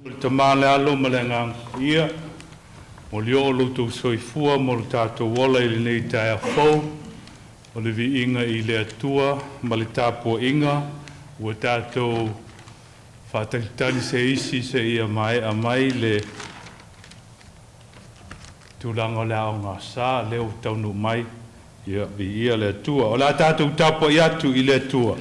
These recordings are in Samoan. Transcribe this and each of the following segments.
Le Tama le Alo ma le Agaga Paia, mo le oo loutou soifua mo le tatou ola i lenei taeao fou, o le viiga i le Atua ma le tapuaiga ua tatou faatalitali se isi seia maea mai le tulaga o le Aoga Sa, lea ua taunuu mai. Ia viia le Atua. O le a tatou tapuai atu i le Atua.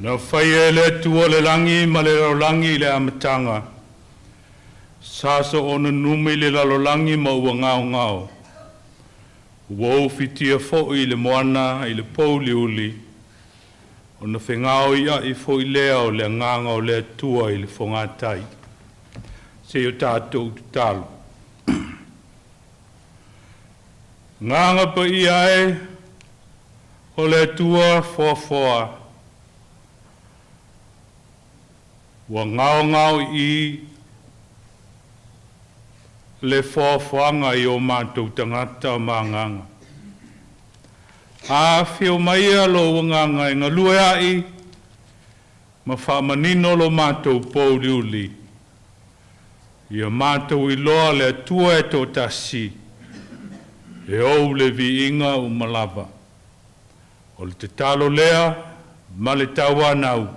Na faia e le Atua le lagi ma le lalolagi i le amataga. Sa soona numi le lalolagi ma ua gaogao. Ua ufitia foi le moana i le pouliuli, ona fegaoiai foi lea o le agaga o le Atua i le fogatai. Se i o tatou tatalo. Agaga paia e o le Atua foafoa, ua gaogao i le foafoaga i o matou tagata ma agaga. Afio maia lou agaga e galue ai ma faamanino lo matou pouliuli. Ia matou iloa le Atua e toatasi, e ou le viiga uma lava. O le tatalo lea ma le tauanau,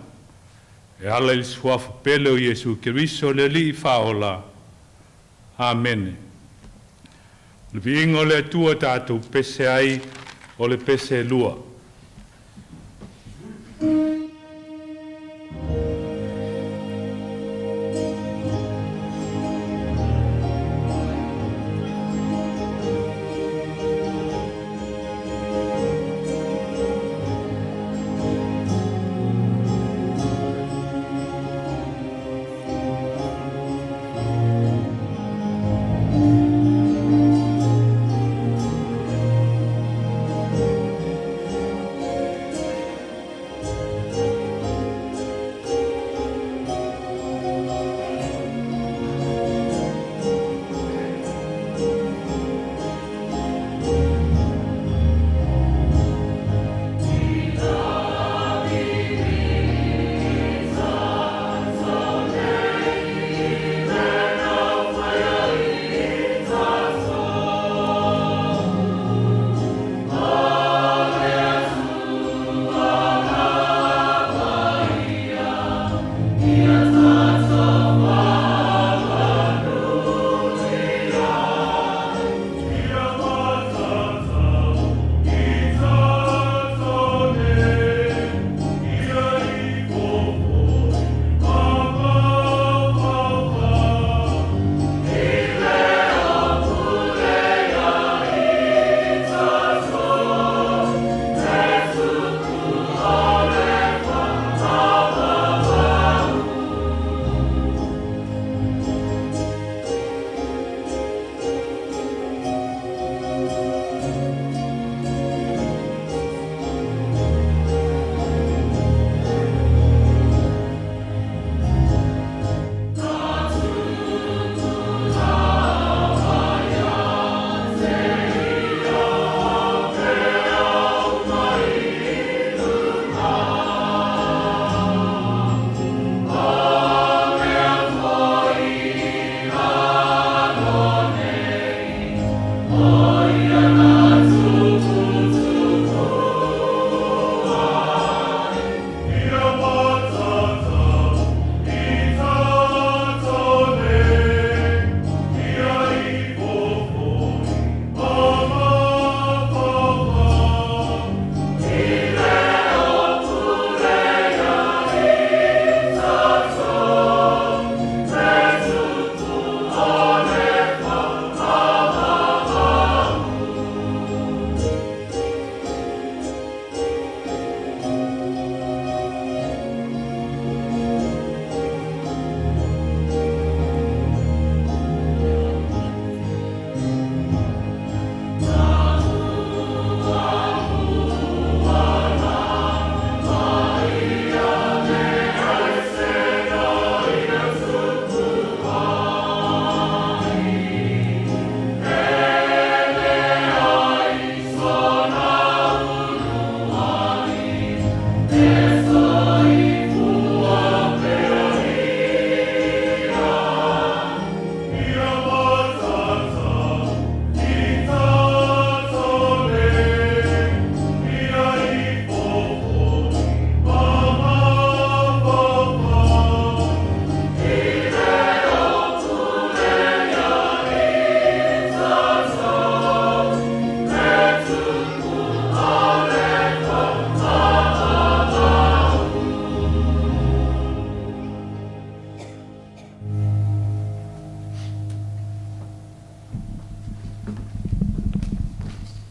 e ala i le suafa pele o Iesu Keriso le Alii Faaola. Amene. Le viiga o le Atua tatou pese ai o le pese lua.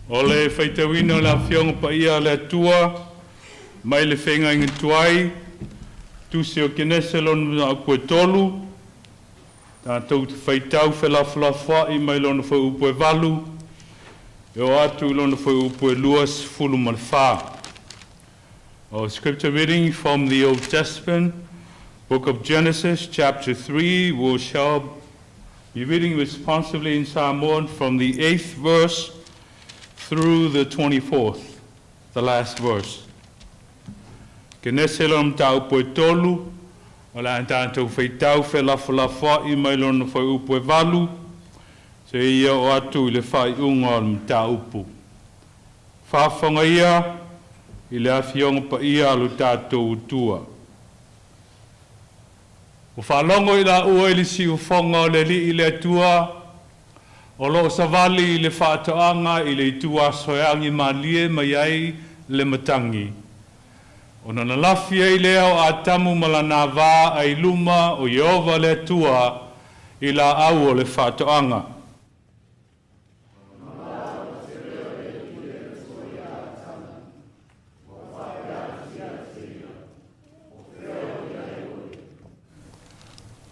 O le faitauina o le Afioga Paia a le Atua mai le Feagaiga Tuai, Tusi o Kenese lona mataupu e 3, tatou te faitau felafolafoai mai lona fuaiupu e 8 e oo atu i lona fuaiupu e 24. Our scripture reading from the Old Testament, Book of Genesis, chapter 3, we shall be reading responsively in Samoan from the 8th verse through the 24th, the last verse. Kenese lona mataupu e 3, o le a tatou faitau felafolafoai mai lona fuaiupu e 8, seia oo atu i le faaiuga o le mataupu. Faafofoga i le Afioga Paia a lo tatou Atua. Ua faalogo i laua i le siufofoga o le Alii le Atua, o lo o savali i le faatoaga i le itu aso e agi malie mai ai le matagi. Ona na lafi ai lea o Atamu ma lana va ai luma o Ieova le Atua i laau o le faatoaga.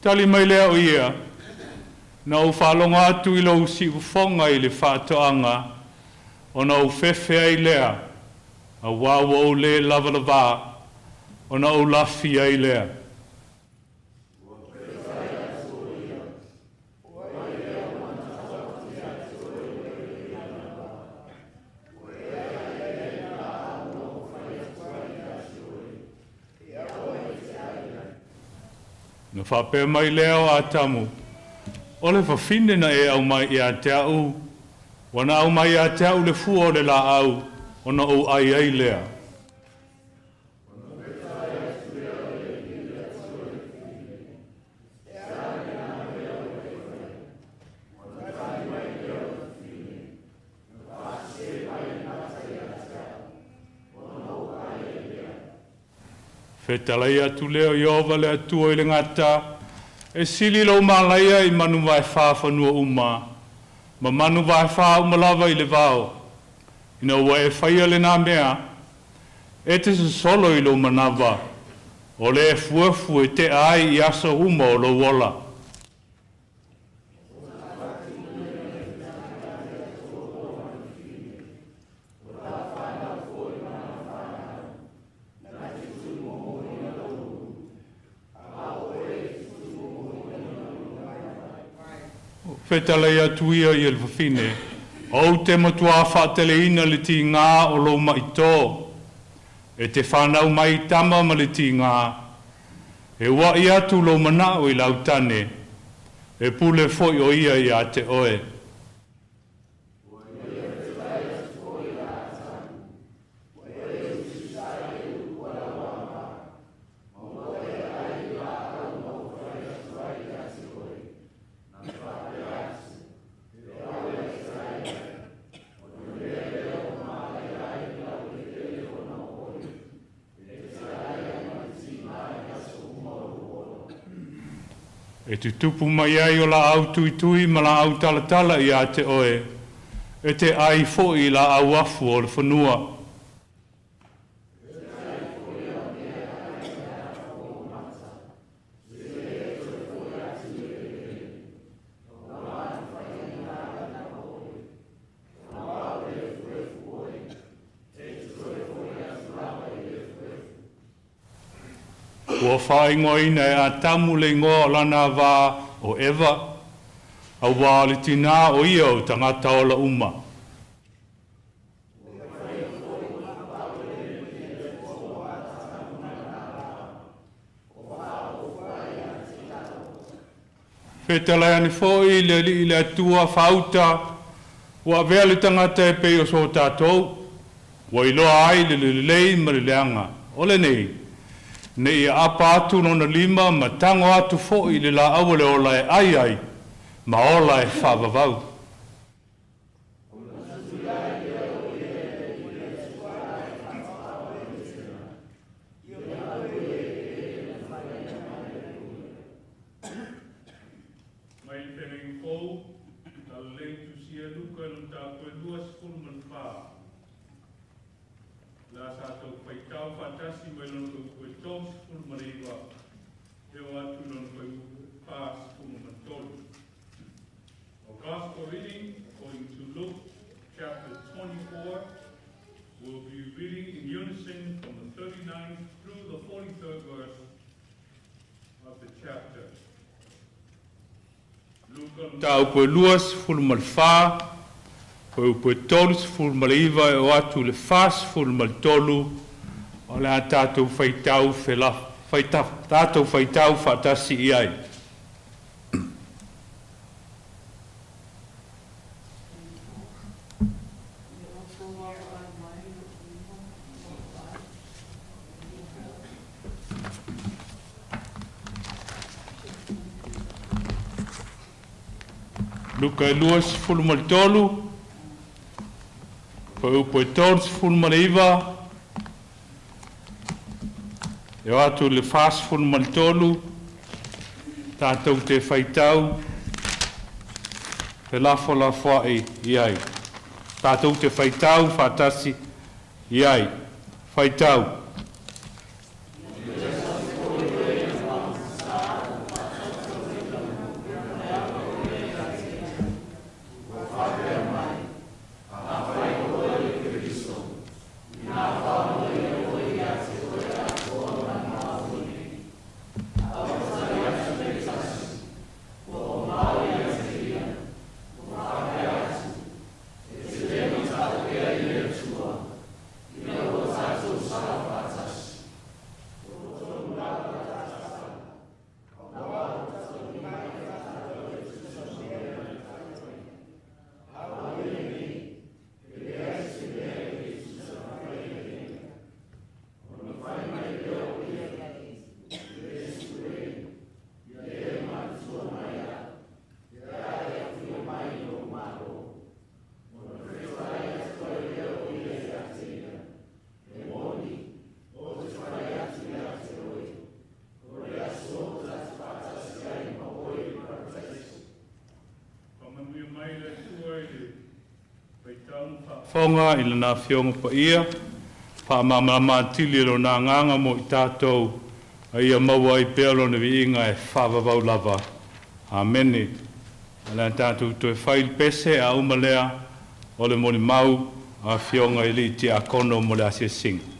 Tali mai lea o ia, na ou faalogo atu i lou siufofoga i le faatoaga, ona ou fefe ai lea, auā ua ou le lavalavā, ona ou lafi ai lea. Na faapea mai lea o Atamu, o le fafine na e aumai ia te au, ua na aumai ia te au le fua o le laau, ona ou ai ai lea. Fetalai atu lea o Ieova le Atua i le gata, e sili lou malaia i manu vaefā fanua uma, ma manu vaefā uma lava i le vao. Ina ua e faia lenā mea, e te sosolo i lou manava, o le efuefu e tea ai i aso uma o lou ola. Fetalai atu ia i le fafine, ou te matua faateleina le tigā o lou maitō, e te whanau mai tama ma le tigā, e ua'i atu lou manao i lau tane, e pule foi o ia ia te oe. E tutupu mai ai o laau tuitui ma laau talatala ia te oe, e te ai foi i laau afu o le fanua. Ua faaigoaina e Atamu le igoa o lana avā o Eva, auā o le tinā o ia o tagata ola uma. Fetalai ane foi le Alii le Atua faauta, ua avea le tagata e pei o so tatou, ua iloa ai le lelei ma le leaga. O lenei, ne i aapa atu lona lima ma tago atu foi i le laau o le ola e ai ai, ma ola e faavavau. Mai le Feagaiga Fou, Talalelei tusia e Luka i le mataupu e 24. La sa tou faitau faatasi mai lona fuaiupu e 39 e oo atu i lona fuaiupu 43. Our Gospel reading, according to Luke chapter 24, we'll be reading in unison from the 39th through the 43rd verse of the chapter. Luka mataupu e 24, fuaiupu e 39 e oo atu i le 43, o le a tatou faitau fela, faita, tatou faitau faatasi i ai. Luka e 23, fuaiupu e 39, e oo atu i le 43, tatou te faitau felafolafoai i ai. Tatou te faitau faatasi i ai. Faitau. Faamanuia mai le Atua i le faitau ma faafofoga i lana Afioga Paia, faamalamalama atili e lona Agaga mo i tatou, a ia maua ai pea lona viiga e faavavau lava. Amene. O le a tatou toe fai le pese a uma lea o le molimau a Afioga i alii tiakono mo le asiasiga.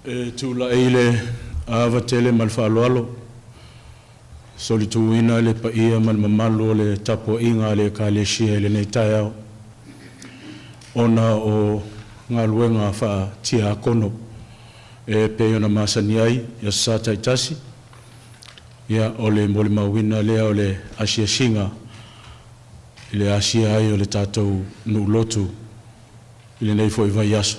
E tulai i le ava tele ma le faaaloalo, solituina le paia ma le mamalu o le tapuaiga a le Ekalesia i lenei taeao, ona o galuega faa-Tiakono e pei ona masani ai i Aso Sa taitasi. Ia, o le molimauina lea o le asiasiga i le asia ai o le tatou nuu lotu i lenei foi vaiaso.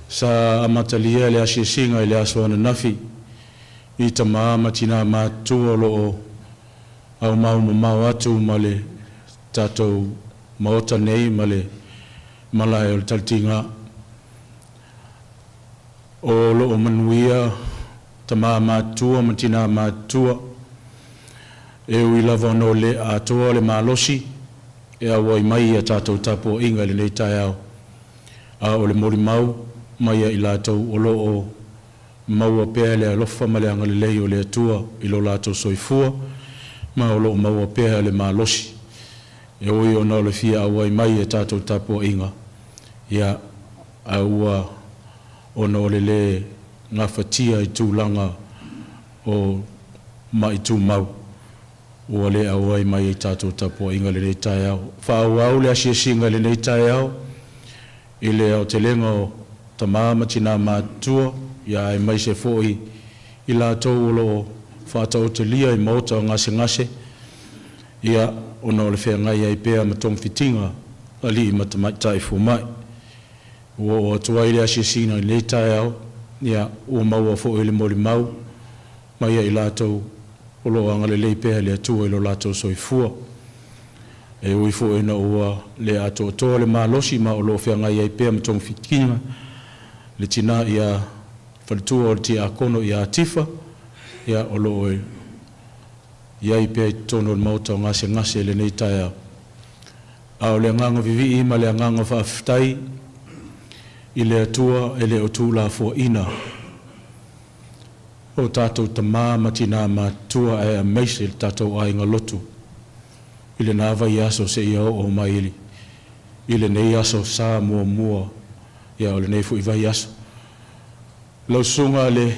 Sa amatalia le asiasiga i le aso ananafi i tama ma tina matutua o lo o aumau mamao atu ma le tatou Maota nei ma le malae o le tautiga. O lo o manuia tama matutua ma tina matutua, e ui lava ina le atoa le malosi e auai mai i a tatou tapuaiga i lenei taeao, a o le molimau mai ia i latou o lo o maua pea le alofa ma le agalelei o le Atua i lo latou soifua ma o lo o maua pea le malosi. E ui ona o le fia auai mai i a tatou tapuaiga, ia, ae ua ona o le le gafatia i tulaga o mai tumau, ua le auai mai i tatou tapuaiga i lenei taeao. Faaauau le asiasiga i lenei taeao i le aotelega o tama ma tina matutua, aemaise foi i latou o lo o faataotolia i maota o gasegase ona o le feagai ai pea ma togafitiga a alii ma tamaitai fomai. Ua oo atu ai le asiasiga i lenei taeao, ua maua foi le molimau mai ia i latou o lo o agalelei pea le Atua i lo latou soifua. E ui foi ina ua le atoatoa le malosi ma o lo o feagai ai pea ma togafitiga le tina ia le faletua o le tiakono ia Tifa, o lo o i ai pea i totonu o le maota o gasegase i lenei taeao. A o le agaga vivii ma le agaga faafetai i le Atua e le o tuulafoaiina o tatou tama ma tina matutua aemaise le tatou aiga lotu i lena vaiaso seia oo mai i lenei Aso Sa muamua o lenei foi vaiaso. Lau Susuga i le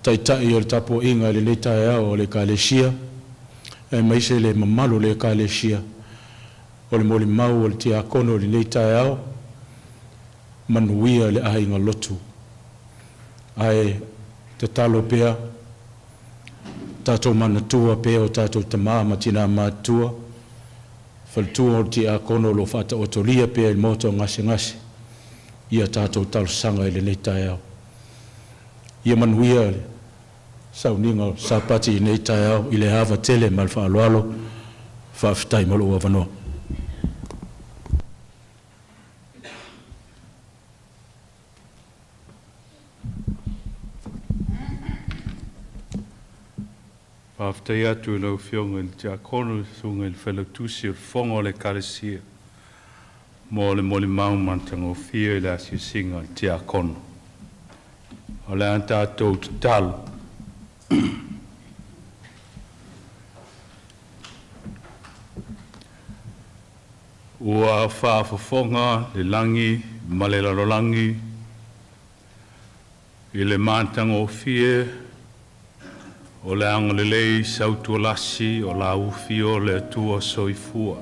Taitai o le tapuaiga i lenei taeao a le Ekalesia aemaise le mamalu o le Ekalesia, o le molimau a le tiakono i lenei taeao, manuia le aiga lotu. Ae tatalo pea, tatou manatua pea o tatou tama ma tina matutua, faletua o le tiakono o lo o faataotolia pea i le maota o gasegase i a tatou talosaga i lenei taeao. Ia manuia le sauniga o le Sapati i lenei taeao i le ava tele ma le faaaloalo. Faafetai mo lou avanoa. Faafetai atu i lau Afioga i le Tiakono, le Susuga i le Failautusi o le Fono a le Ekalesia mo le molimau matagofie i le asiasiga a le tiakono. O le a tatou tatalo. Ua faafofoga le lagi ma le lalolagi i le matagofie o le agalelei sautualasi o laufi o le Atua Soifua.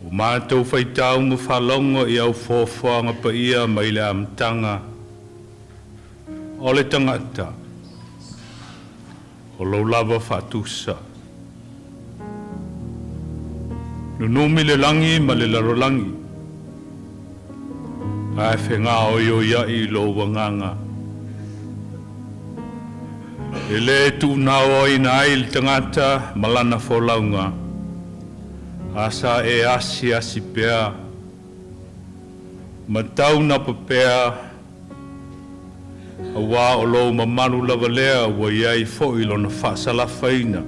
Ua matou faitau ma faalogo i au foafoaga paia mai le amataga o le tagata o lou lava faatusa. Nunumi le lagi ma le lalolagi, ae fegaoioiai lou agaga. E le tuugaoaina ai le tagata ma lana folauga, a sa e asiasi pea ma taunapa pea, auā o lou mamalu lava lea ua i ai foi lona faasalafaina.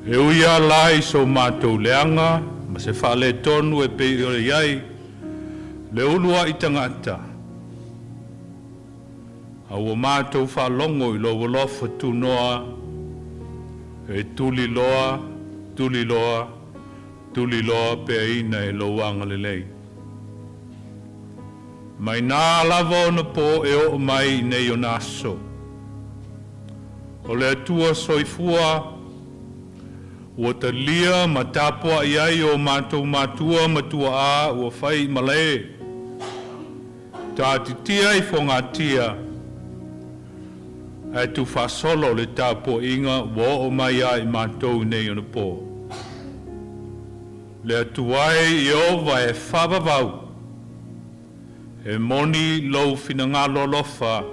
E ui lava la i so matou leaga ma se faaletonu e pei ona i ai le uluai tagata, a ua matou faalogo i lou alofa tunoa e tuliloa, tuliloa, tuliloa peaina e lou agalelei. Mai na lava ona po e oo mai i nei ona aso. O le Atua soifua ua talia ma tapua'i ai o matou matua ma tuaa ua fai i malae, taatitia i fogatia ae tuufaasolo le tapuaiga ua oo mai ia i matou i nei ona po. Le Atua e Ieova e faavavau, e moni lou finagalo alofa,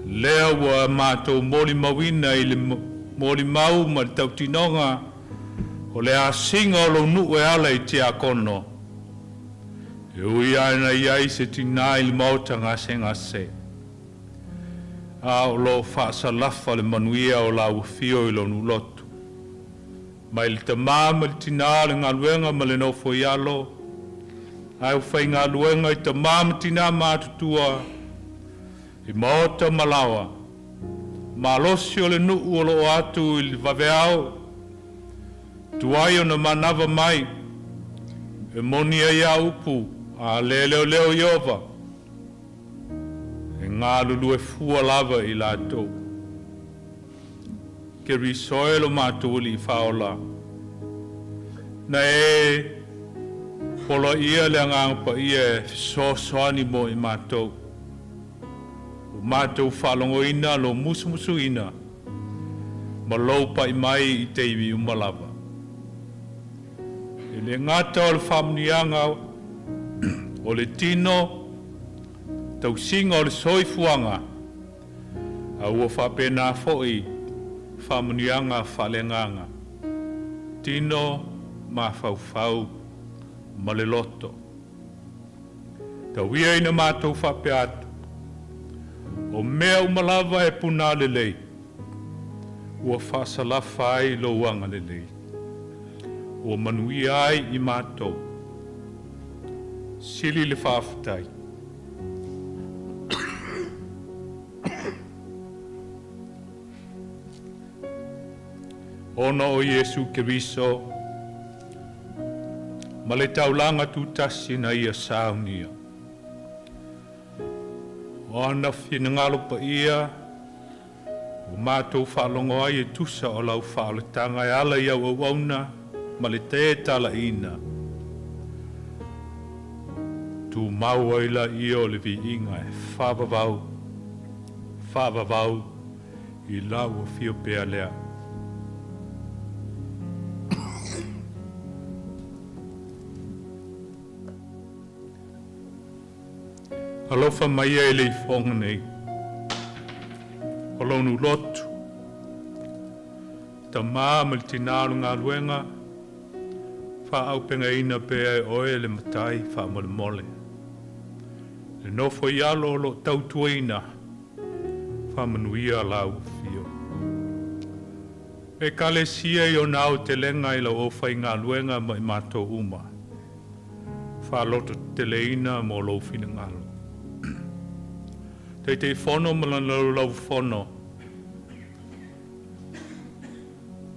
lea ua matou molimauina i le molimau ma le tautinoga o le asiga o lou nuu e ala i tiakono, e ui lava ina i ai se tinā i le maota gasegase, a o lo o faasalafa le manuia o lau afio i lou lotu. Mai le tamā ma le tinā le galuega ma le nofo i alo, ae aufaigaluega i tamā ma tinā matutua i maota ma laoa, malosi o le nuu o loo atu i le vaveao, tuai ona manava mai, e moni ai a upu, a le leoleo Ieova, e galulue fua lava i latou. Keriso e lo matou Alii Faaola, na e poloaia le Agaga Paia e fesoasoani mo i matou. Ua matou faalogoina lou musumusuina ma lou pai mai i taimi uma lava. E le gata o le faamanuiaga o le tino, tausiga o le soifuaga, a ua faapena foi faamanuiaga faaleagaga, tino, mafaufau ma le loto. Tau ia ina matou faapea atu, o mea uma lava e punalelei, ua faasalafa ai lou agalelei, ua manuia ai i matou. Sili le faafetai. Ona o Iesu Keriso ma le taulaga tutasi na ia saunia. O ana finagalo paia ua matou faalogo ai e tusa o lau faaolataga e ala i au auauna ma le tatalaina. Tumau ai laia o le viiga e faavavau, faavavau i lau afio pea lea. Alofa mai ia i le ifoga nei, o lou lotu, tamā ma le tinā o le galuega, faaaupegaina pea e oe le Matai faamolemole. Le nofo i alo o loo tautuaina, faamanuia lau afio. Ekalesia i ona aotelega i lau aufaigaluega ma i matou uma, faalototeteleina mo lou finagalo. Taitaifono ma lana laulaufono,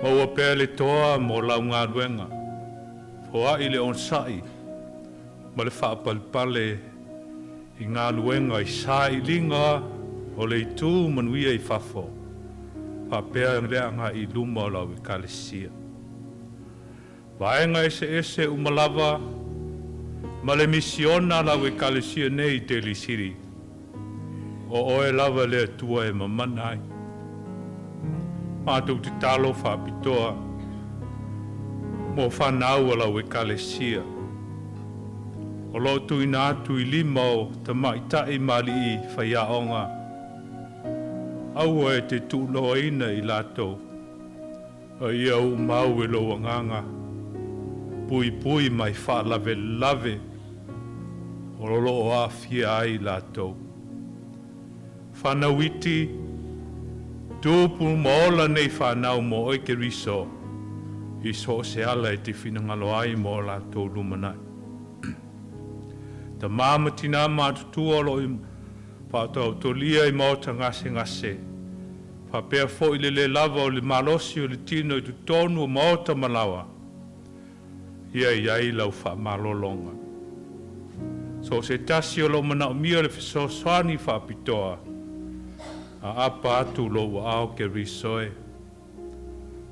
maua pea le toa mo lau galuega, foai le onosai ma le faapalepale i galuega i sailiga o le itu manuia i fafo, faapea le agai i luma o lau ekalesia. Vaega eseese uma lava ma le misiona a lau ekalesia nei i Daly City, o oe lava le Atua e mamana ai. Matou tatalo faapitoa mo fanau a lau ekalesia. O loo tuuina atu i lima o tamaitai ma alii faiaoga, aua e te tuuloaina i latou, a ia uumau e lou Agaga, puipui mai faalavelave o loo aafia ai latou. Fanau iti, tupu ma ola nei fanau mo oe Keriso, i so o se ala e te finagalo ai mo latou lumanai. Tamā ma tinā matutua o loo faataotolia i maota gasegase, faapea foi le lē lava o le malosi o le tino i totonu o maota ma laoa, ia i ai lau faamalologa. So o se tasi o lo o manaomia le fesoasoani faapitoa, aapa atu lou aao Keriso e.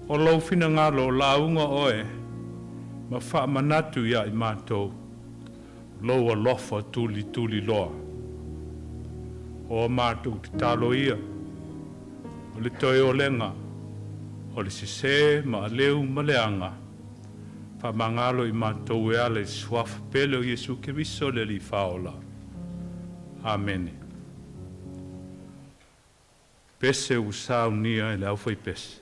O lou finagalo o lauga oe ma faamanatu ia i matou lou alofa tulituliloa. O a matou tatalo ia, o le toe olega, o le sesē ma aleu ma leaga, faamagalo i matou e ala i le suafa pele o Iesu Keriso le Alii Faaola. Amene. Pese ua saunia e le aufaipese.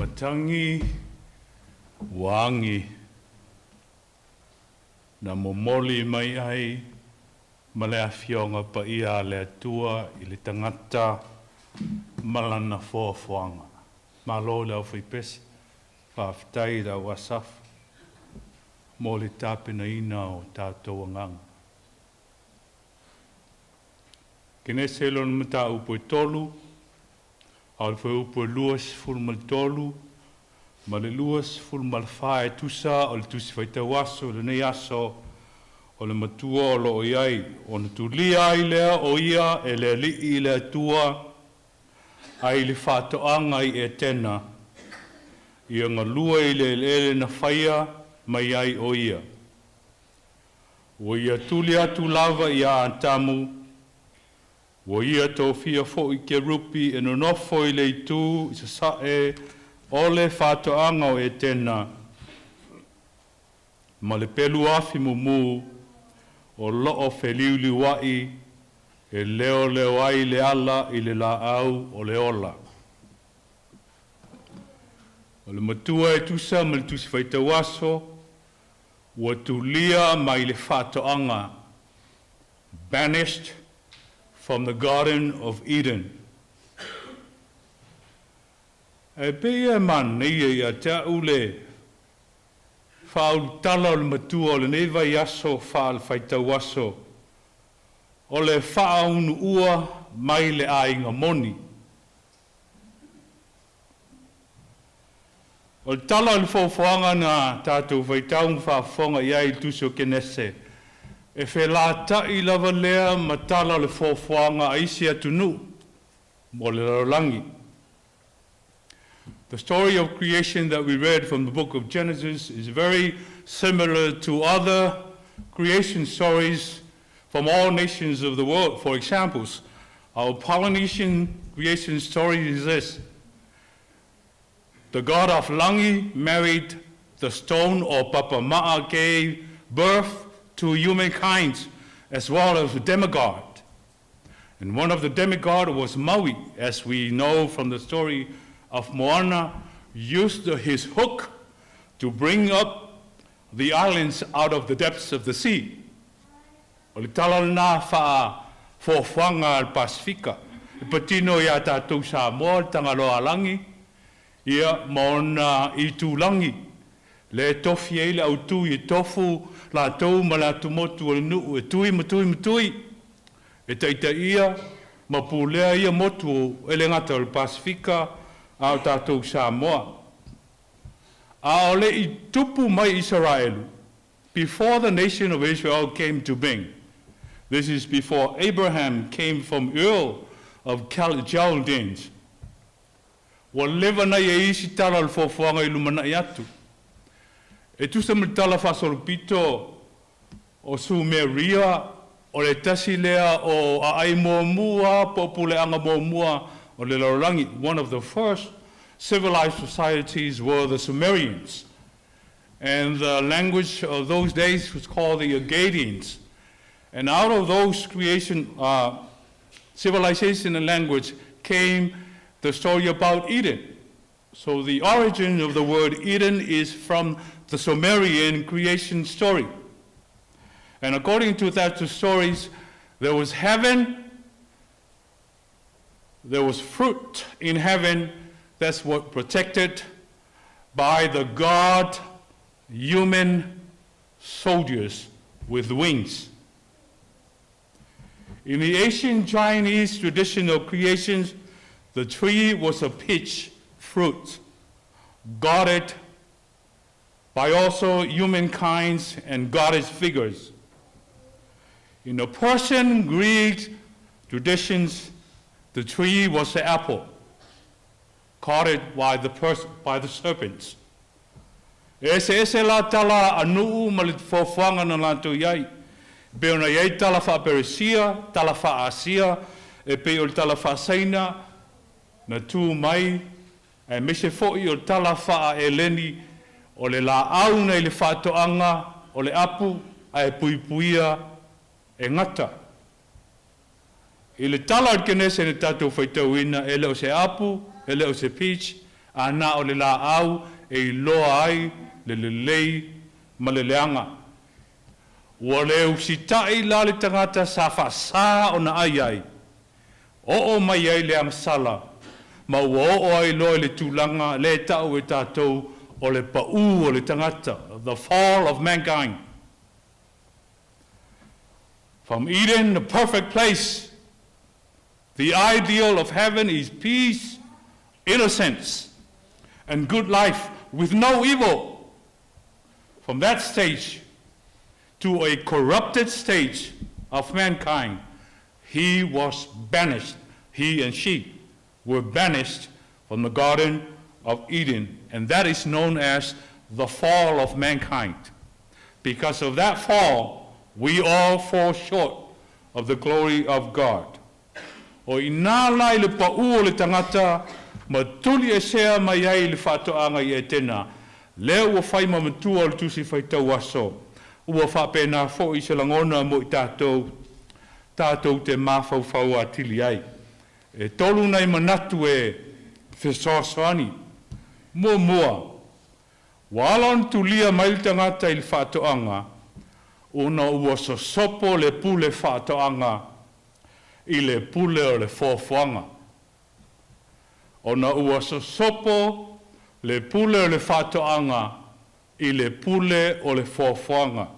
matagi ua agi na momoli mai ai ma le Afioga Paia a le Atua i le tagata ma lana foafoaga. Malo le aufaipese, faafetai i le au Asafu mo le tapenaina o tatou agaga. Kenese lona mataupu e 3, a o le fuaiupu e 23 ma le 24 e tusa o le tusi faitau aso i lenei aso o le matua o lo o i ai, ona tulia ai lea o ia e le Alii le Atua ai le faatoaga i Etena, ia galue i le eleele na faia mai ai o ia. Ua ia tuli atu lava ia Atamu, ua ia tofia foi kerupi e nonofo i le itu i sasae o le faatoaga o Etena, ma le pelu afi mumu o loo feliuliuai e leoleo ai le ala i le laau o le ola. O le matua e tusa ma le tusi faitau aso, ua tulia mai le faatoaga, banished from the Garden of Eden. E pei e manaia ia te au le faaulutala o le matua o lenei vaiaso faale-faitau aso o le faaunuua mai le aiga moni. O le tala o le foafoaga na tatou faitau ma faafofoga i ai i le tusi o Kenese, e felata'i lava lea ma tala o le foafoaga a isi atunuu mo le lalolagi. The story of creation that we read from the book of Genesis is very similar to other creation stories from all nations of the world. For examples, our Polynesian creation story is this. The god of Langi married the stone or Papama'a, gave birth to humankind as well as a demigod. And one of the demigod was Maui, as we know from the story of Moana, used his hook to bring up the islands out of the depths of the sea. O le tala lena faafoafoaga a le Pasifika. E patino iā tatou Samoa le Tagaloa alagi, ia ma ona itulagi, le e tofi ai le autui e tofu latou ma le atumotu o le nuu e tui ma tui ma tui, e taitaia ma pulea ia motu e le gata o le Pasifika a o tatou Samoa. A o le i tupu mai Isaraelu, before the nation of Israel came to being, this is before Abraham came from Ur of Chaldeans, ua leva na i ai isi tala o le foafoaga i lumana'i atu. E tusa ma le tala faasolopito o Sumeria, o le tasi lea o aai muamua po o puleaga muamua o le lalolagi. One of the first civilized societies were the Sumerians. And the language of those days was called the Akkadians. And out of those creation, civilization and language came the story about Eden. So the origin of the word Eden is from the Sumerian creation story. And according to that two stories, there was heaven, there was fruit in heaven that's what protected by the God human soldiers with wings. In the ancient Chinese tradition of creations, the tree was a peach fruit, guarded by also humankind's and goddess figures. In the Persian Greek traditions, the tree was the apple, guarded by the serpents. E eseese la tala a nuu ma le foafoaga na latou i ai. E pei ona i ai tala faaperesia, tala faaasia, e pei o le tala faasaina, na tu mai, aemaise foi o le tala faaeleni, o le laau na i le faatoaga, o le apu, ae puipuia e gata. I le tala o le Kenese na tatou faitauina, e le o se apu, e le o se peach, Ae na o le laau e iloa ai le lelei ma le leaga. Ua le usitai la le tagata sa faasā ona ai ai, oo mai ai le agasala, ma ua oo ai loa i le tulaga lea e tau e tatou o le paū o le tagata, the fall of mankind. From Eden, the perfect place, the ideal of heaven is peace, innocence, and good life with no evil. From that stage to a corrupted stage of mankind, he was banished. He and she were banished from the Garden of Eden, and that is known as the fall of mankind. Because of that fall, we all fall short of the glory of God. O i ina la i le paū o le tagata ma tuliesea mai ai le faatoaga i Etena, lea ua fai ma matua o le Tusi Faitau Aso, ua faapena foi se lagona mo i tatou, tatou te mafaufau atili ai. E tolu nai manatu e fesoasoani. Muamua, ua ala ona tulia mai le tagata i le faatoaga, ona ua sosopo le pule faatoaga i le pule o le foafoaga. Ona ua sosopo le pule o le faatoaga i le pule o le foafoaga.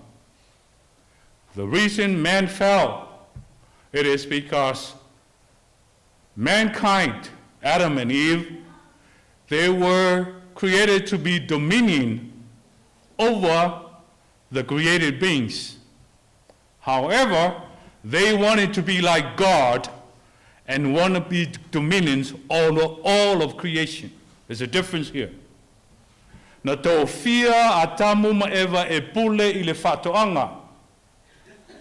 The reason man fell, it is because mankind, Adam and Eve, they were created to be dominion over the created beings. However, they wanted to be like God and want to be dominions over all of creation. There's a difference here. Na tofia Atamu ma Eva e pule i le faatoaga,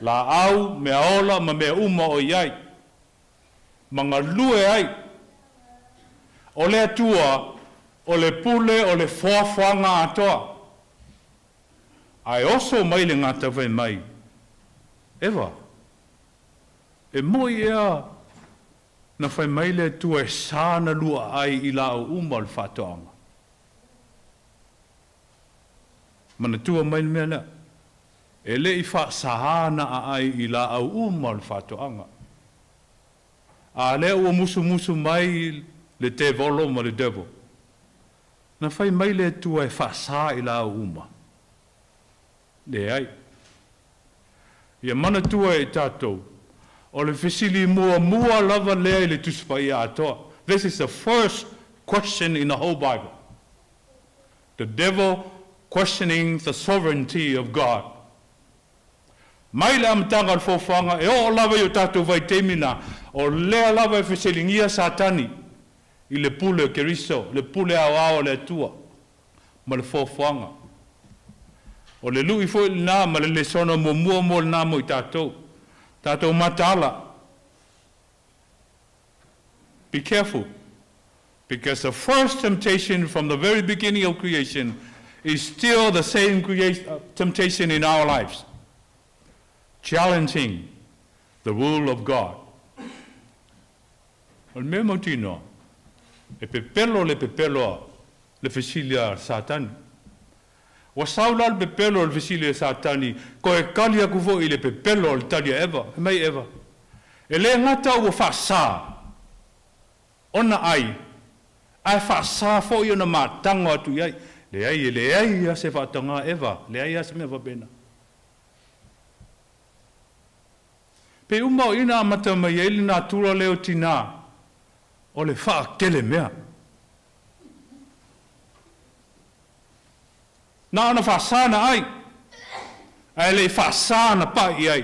laau, mea ola ma mea uma o i ai. Ma galue ai. O le Atua, o le pule o le foafoaga atoa. Ae oso mai le gata fai mai, Eva, e moni ea na fai mai le Atua e sa ona lua aai i laau uma o le faatoaga. Manatua mai le mea lea. E le i faasā ona aai i laau uma o le faatoaga. A lea ua musumusu mai le tevolo ma le devil. Na fai mai le Atua e faasā i laau uma. Leai. Ia manatua e tatou, o le fesili muamua lava lea i le Tusi Paia atoa. This is the first question in the whole Bible. The devil questioning the sovereignty of God. Mai le amataga o le foafoaga e oo lava i o tatou vaitaimi na, o lea lava e fesiligia Satani i le pule o Keriso, le pule aoao o le Atua ma le foafoaga. O le lui foi lena ma le lesona muamua mo lena mo i tatou. Tatou mataala. Be careful. Because the first temptation from the very beginning of creation is still the same temptation in our lives. Challenging the rule of God. O le mea mautinoa, e pepelo le pepelo a le fesili a Satani. Ua sau la le pepelo o le fesili a Satani, toe tali atu foi i le pepelo o le tali a Eva. Fai mai Eva, e le gata ua faasā ona ai, ae faasā foi ona matago atu i ai. Leai, e leai lava se faataga Eva, leai lava se mea faapena. Pe uma o i na amata mai ai le natura lea o tinā, o le faatele mea. Na ona faasā ona ai, ae le i faasā ona pai i ai.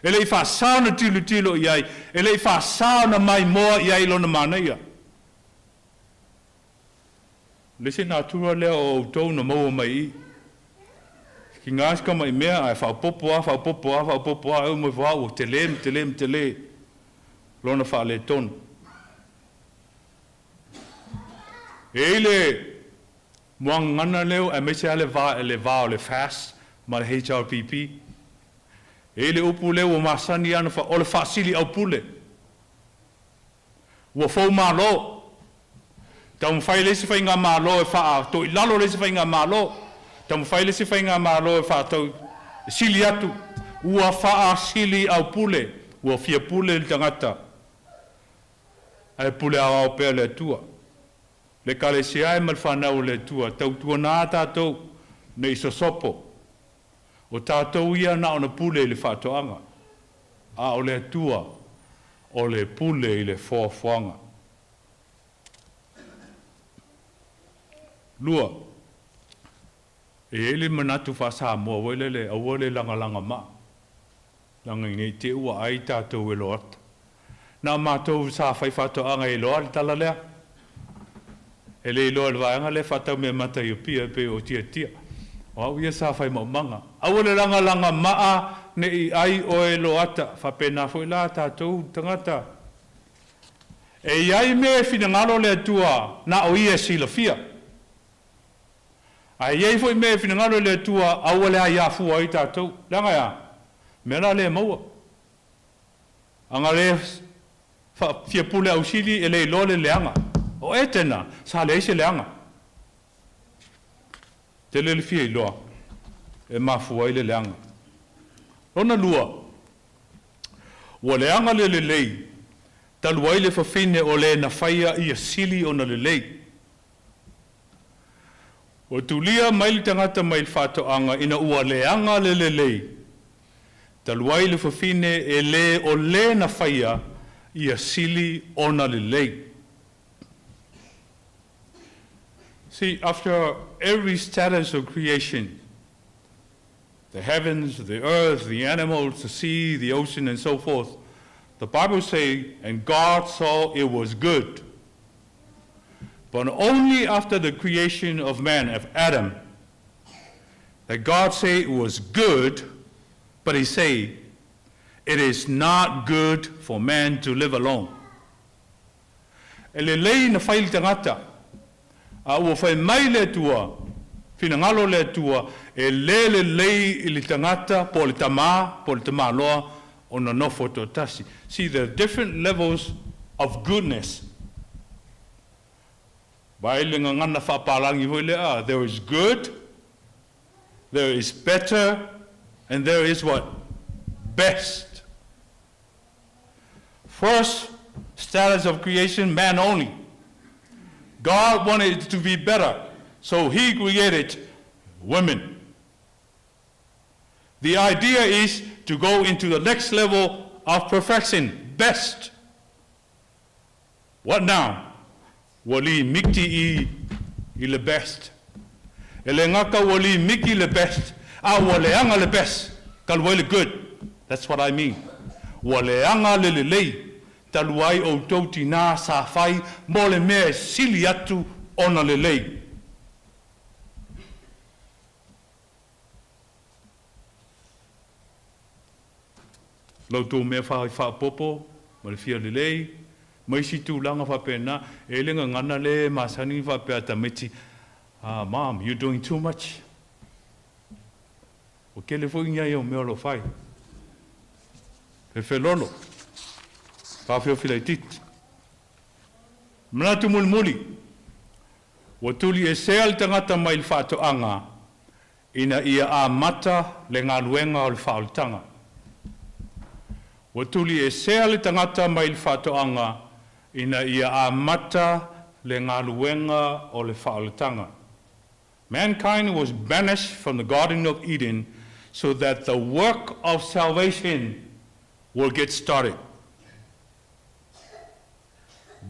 E le i faasā ona tilotilo i ai, e le i faasā ona maimoa i ai lona manaia. O le isi natura lea o outou na maua mai i i. Tiga si tamai mea ae faaopoopo lava, faaopoopo lava, faaopoopo lava, e uma ifo lava ua tele ma tele ma tele lona faaletonu. E i ai le muagagana lea aemaise lava le va, le va o le FAST ma le HRPP. E i ai le upu lea ua masani lava ona faa, o le faasiliaupule. Ua foumalo. Taumafai le isi faigamalo e faatoilalo le isi faigamalo. Taumafai le isi faigamalo e faatau sili atu. Ua faasili aupule, ua fia pule le tagata. Ae pule aoao pea le Atua. Le ekalesia e ma le fanau a le Atua, tautuana tatou ne i sosopo. O tatou ia na ona pule i le faatoaga. A o le Atua o le pule i le foafoaga. Lua, e i ai le manatu faa-Samoa foi lele, aua le lagalaga maa, leaga ne i te i ua ai tatou e loata. Na o matou sa fai faatoaga e iloa le tala lea. E le iloa e le vaega lea e faatau meamata i Apia e pei o Tiatia. O au ia sa fai maumaga. Aua le lagalaga maa ne i ai oe loata. Faapena foi la tatou tagata. E i ai mea e finagalo le Atua na o ia e silafia. Ae i ai foi mea e finagalo le Atua aua le aiafua ai tatou. Leaga e a? Mea la le maua. Aga le fia pule ausili e le iloa le leaga. O Etena, sa leai se leaga. Tele le fia iloa e mafua ai le leaga. Lona lua, ua leaga le lelei, talu ai le fafine o le na faia ia sili ona lelei. Ua tulia mai le tagata mai le faatoaga ina ua leaga le lelei, talu ai le fafine e le o le na faia ia sili ona lelei. See, after every status of creation, the heavens, the earth, the animals, the sea, the ocean, and so forth, the Bible says, and God saw it was good. But only after the creation of man, of Adam, that God say it was good, but he say, it is not good for man to live alone. E lelei na fai le tagata, a ua fai mai le Atua, finagalo le Atua, e le lelei i le tagata, po o le tamā, po o le tamaloa, ona nofo toatasi. See, there are different levels of goodness. Vai le gagana faapalagi foi lea, there is good, there is better, and there is what? Best. First status of creation, man only. God wanted it to be better, so he created women. The idea is to go into the next level of perfection, best. What now? Ua limiti i le best. E le gata ua limiti le best, a ua leaga le best, talu ai le good. That's what I mean. Ua leaga le lelei, talu ai outou tinā sa fai mo le mea e sili atu ona lelei. La outou mea faaopoopo ma le fia lelei, ma isi tulaga faapena, e le gagana le masani faapea tamaiti, ah, mom, you're doing too much. O tele foi ni ai o mea o lo fai. Fefelolo, faafeofi laitiiti. Manatu mulimuli, ua tuliesea le tagata mai le faatoaga, ina ia amata le galuega o le faaolataga. Ua tuliesea le tagata mai le faatoaga, ina ia amata le galuega o le faaolataga. Mankind was banished from the Garden of Eden so that the work of salvation will get started.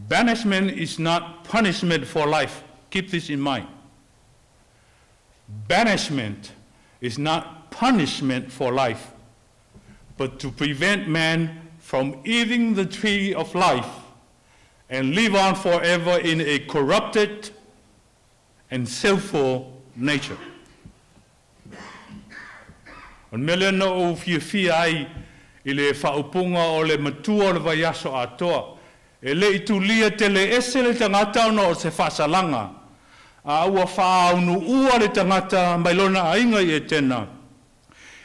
Banishment is not punishment for life. Keep this in mind. Banishment is not punishment for life, but to prevent man from eating the tree of life and live on forever in a corrupted and sinful nature. O le mea lea na ou fiafia ai i le faaupuga o le matua o le vaiaso atoa. E le i tulia tele ese le tagata ona o se faasalaga. A ua faaunuua le tagata mai lona aiga i Etena.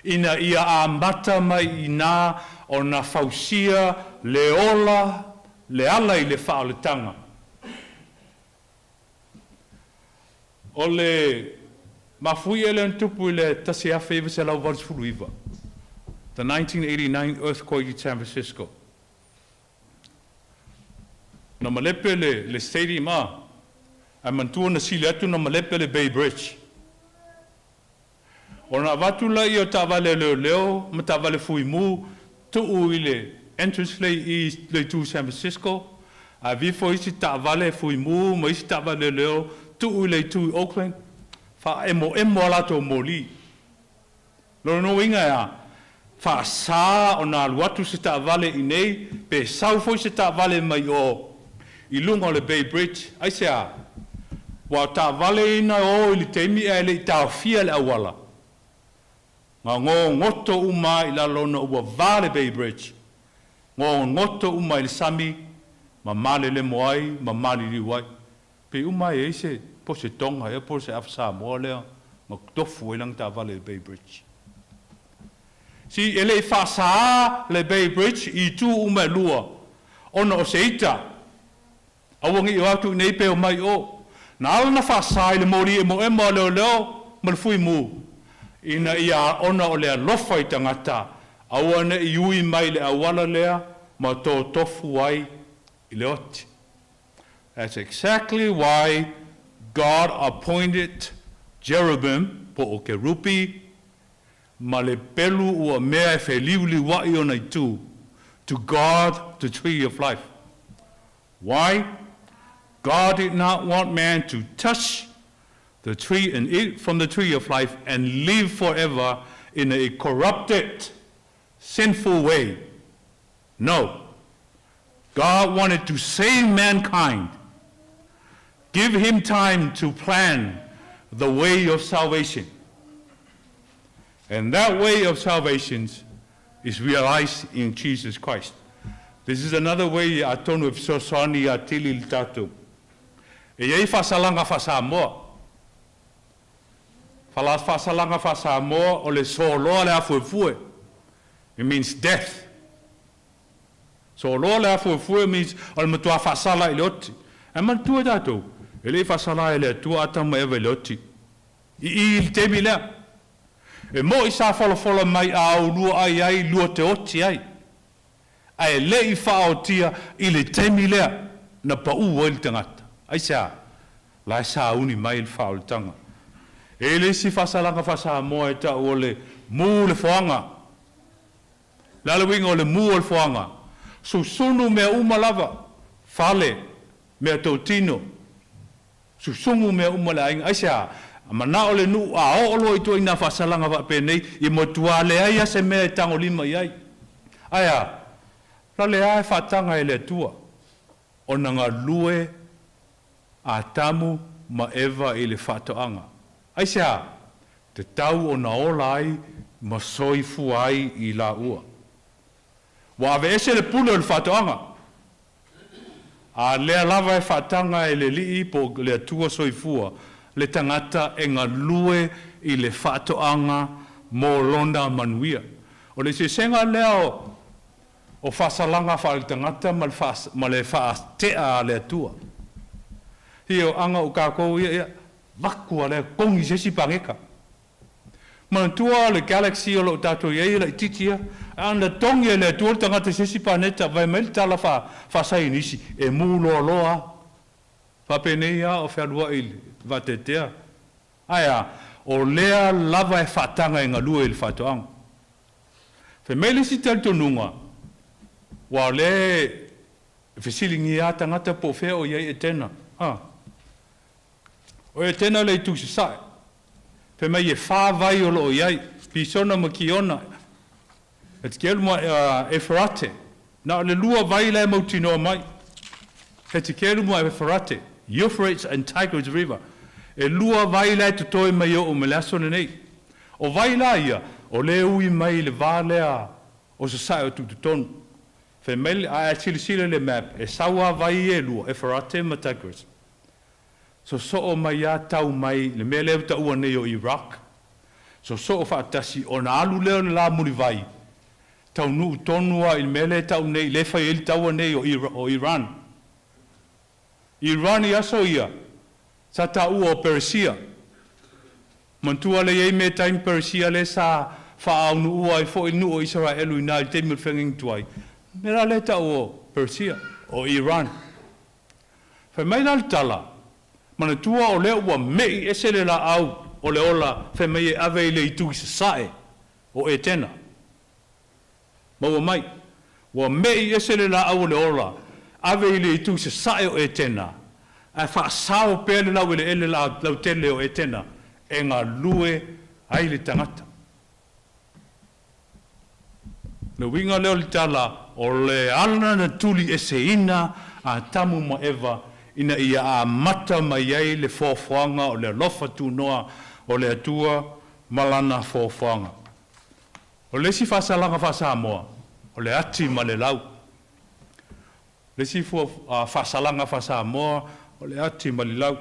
Ina ia amata mai i inā ona fausia le ola le ala i le faaolataga. O le mafuie lea na tupu i le 1989, the 1989 earthquake in San Francisco. Na malepe le stadium a, ae manatua na sili atu na malepe le Bay Bridge. Ona avatu laia o taavale a leoleo ma taavale fuimu tuu i le entrance le i le itu San Francisco, ae aveifo isi taavale fuimu ma isi taavale leoleo tuu i le itu i Oakland, faaemoemo a latou moli. Lona uiga e a? Faasā ona alu atu se taavale i inei pe sau foi se taavale mai o i luga o le Bay Bridge. Aisea? Aua o taavale ia na o i le taimi ae le i taofia le auala, na gogoto uma lava i lalo ona ua va le Bay Bridge, gogoto uma i le sami ma malelemo ai ma maliliu ai. Pei uma lava e i ai se po o se Tonga ea po o se Afa Samoa lea na tofu ai lana taavale i le Bay Bridge. Si e le i faasā le Bay Bridge i itu uma e lua ona o se ita, aua ne i o atu i inei pe omai i o. Na ala ona faasā i le moli emoemo a leoleo ma le fuimu, ina ia ona o le alofa i tagata, aua ne i ui mai i le auala lea ma totofu ai i le oti. That's exactly why God appointed cherubim, po o kerupi, ma le pelu ua mea e feliuliuai ona itu, to guard the tree of life. Why? God did not want man to touch the tree and eat from the tree of life and live forever in a corrupted, sinful way. No. God wanted to save mankind, give him time to plan the way of salvation. And that way of salvation is realized in Jesus Christ. This is another way atonu e fesoasoani atili i le tatou. E i ai faasalaga faa-Samoa. Faasalaga faa-Samoa o le soloa le afuefue. It means death. Soloa le afuefue means o le matua faasala i le oti. Ae manatua e tatou, e le i faasala e le Atua Atamu ma Eva i le oti. I i le taimi lea. E mo'i sa folafola mai a oulua ai ai lua te oti ai. Ae le i faaotia i le taimi lea na paū ai le tagata. Aisea? La e sauni mai le faaolataga. E i ai le isi faasalaga faa-Samoa e tau o le mū le foaga. O le a le uiga o le mū o le foaga? Susunu mea uma lava, fale, meatotino, Susugu mea uma le aiga. Aisea? Manao le nuu a oo loa i ituaiga faasalaga faapenei, ia matua leai lava se mea e tagolima i ai. Ae a? La lea e faataga e le Atua ona galue Atamu ma Eva i le faatoaga. Aisea? Tatau ona ola ai ma soifua ai i laua. Ua aveese le pule o le faatoaga. A lea lava e faataga e le Alii po o le Atua Soifua le tagata e galue i le faatoaga mo lona manuia. O le eseesega lea o faasalaga faaletagata ma le faatea a le Atua. Ia o aga o kakou ia, ia, vaku a lea togi se isi paneta. Manatua le galaxy o lo o tatou i ai e laitiiti lava, ae ana togi e le Atua le tagata i se isi paneta, vae mai le tala faasaienisi, e mu loaloa lava. Faapenei lava o fealuai i le vateatea. Ae a? O lea lava e faataga e galue i le faatoaga. Fai mai le isi talitonuga, aua o lea e fesiligia lava tagata po o fea o i ai Etena. A. O Etena le itu i sasae. Fai mai e fa vai o lo o i ai, Pisona ma Kiona, Hetikelu ma Eferate. Na o le lua vai la e mautinoa mai, Hetikelu ma Eferate, Euphrates and Tigris River. E lua vai la e totoe mai e oo mai le aso lenei. O vai la ia, o lea e ui mai i le va lea o sasae o tutotonu. Fai mai, a e silasila i le map, e sau lava vai ia e lua, Eferate ma Tigris. Sosoo mai a tau mai le mea lea ua taua nei o Iraq, sosoo faatasi ona alu lea o le la mulivai, taunuu tonu a i le mea lea e tau nei, lea e fai ai le taua nei o Iran. Iran i aso ia, Sa taua o Peresia. Manatua lea e i ai mea taimi Peresia lea sa faaunuua ai foi nuu o Isaraelu i ina i le taimi o le feagaiga tuai. Mea la lea e tau o Peresia, o Iran. Fai mai la le tala, manatua o lea ua me'i ese le laau o le ola fai mai e ave i le itu i sasae o Etena. Maua mai, ua me'i ese le laau o le ola, ave i le itu i sasae o Etena, ae faasao pea le laueleele lautele o Etena e galue ai le tagata. Le uiga lea o le tala, o le ala na tulieseina Atamu ma Eva ina ia amata mai ai le foafoaga o le alofa tunoa o le Atua ma lana foafoaga. O le isi faasalaga faa-Samoa, o le ati ma le lau. Le isi faasalaga faa-Samoa, o le ati ma le lau. O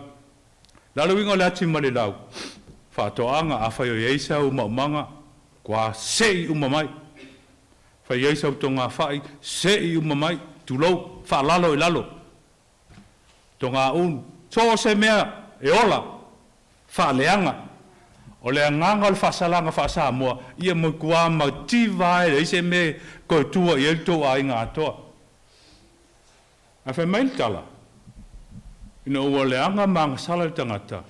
le a le uiga o le ati ma le lau? Faatoaga, afai o i ai sau maumaga, ua sei uma mai. Fai ai sau togafai, sei uma mai, tulou, faalalo i lalo. Togaunu, so o se mea e ola, faaleaga. O le agaga o le faasalaga faa-Samoa, ia matua mativa e leai se mea toe tua i ai le tou aiga atoa. Ae fai mai le tala, ina ua leaga ma agasala le tagata,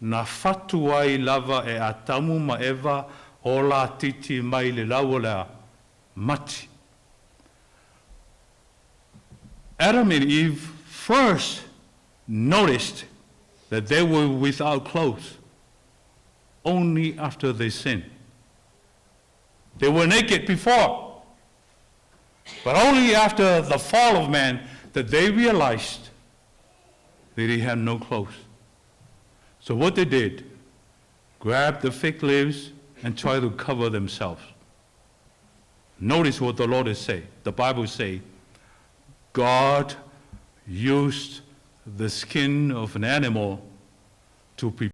na fatu ai lava e Atamu ma Eva ola titi mai le lau o le mati. Adam and Eve first noticed that they were without clothes only after they sinned. They were naked before, but only after the fall of man that they realized that they had no clothes. So what they did, grab the fig leaves and try to cover themselves. Notice what the Lord is saying. The Bible say, God used the skin of an animal to prepare